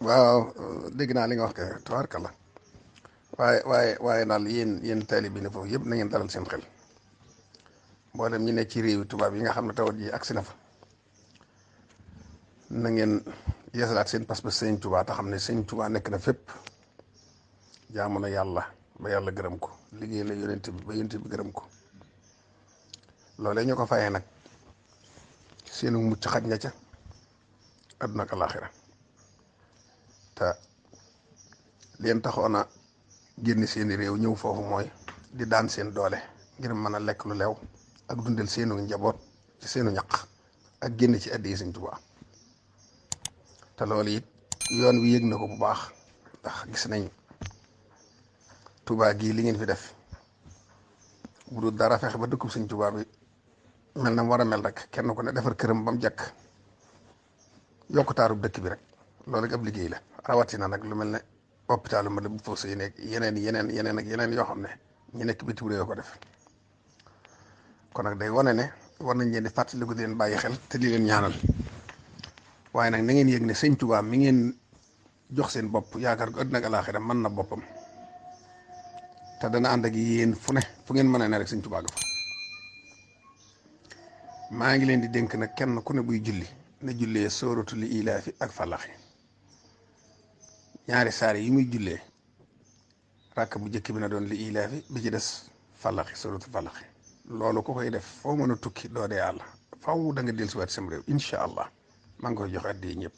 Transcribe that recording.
waaw dégg naa li nga wax ke tabaarkalla waaye daal yéen taalibe bi ne foofu yëpp na ngeen dalal seen xel mboolem ñi nekk ci réewi tubaab yi nga xam ne tawat ji agsi na fa na ngeen yeesalaat seen pas-pas sëñ Tuubaa te xam ne sëñ Tuubaa nekk na fépp jaamu na yàlla ba yàlla gërëm ko liggéey la yonent bi ba yonent bi gërëm ko loolee ñu ko fayee nag seenu mucc xaj na ca àdduna ak alaaxira te leen taxoon a génn seeni réew ñëw foofu mooy di daan seen doole ngir mën a lekk lu leew ak dundal seenu njaboot ci seenu ñaq ak génn ci addi Sëñ Tuubaa te loolu it yoon wi yëg na ko bu baax ndax gis nañ Tuubaa gii li ngeen fi def bu dul dara fexe ba dëkkub Sëñ Tuubaa bi mel na mu war a mel rek kenn ku ne defar këram ba mu jekk yokk taarub dëkk bi rek loolu ak ab liggéey la rawatina nag lu mel ne hôpitalu ma bu foofu yi nekk yeneen ak yeneen yoo xam ne ñu nekk bitim réew ko def kon nag day wane ne war nañ leen di fàttaliku di leen bàyyi xel te di leen ñaanal waaye nag na ngeen yëg ne Sëñ Tuubaa mi ngeen jox seen bopp yaakaar ko àddina ak alaaxira mën na boppam te dana ànd ak yéen fu ngeen mën a ne rek Sëñ Tuubaa ga fa maa ngi leen di dénk nag kenn ku ne buy julli na jullee sóoratu li ilaafi ak falaxi ñaari saar yi muy jullee ràkk bu njëkk bi na doon li ilaafi bi ci des falaxi sóoratu falaxi loolu ku koy def foo mën a tukki doo dee yàlla faw da nga dellusiwaat sam réew incha allah maa ngi koy jox addi ñëpp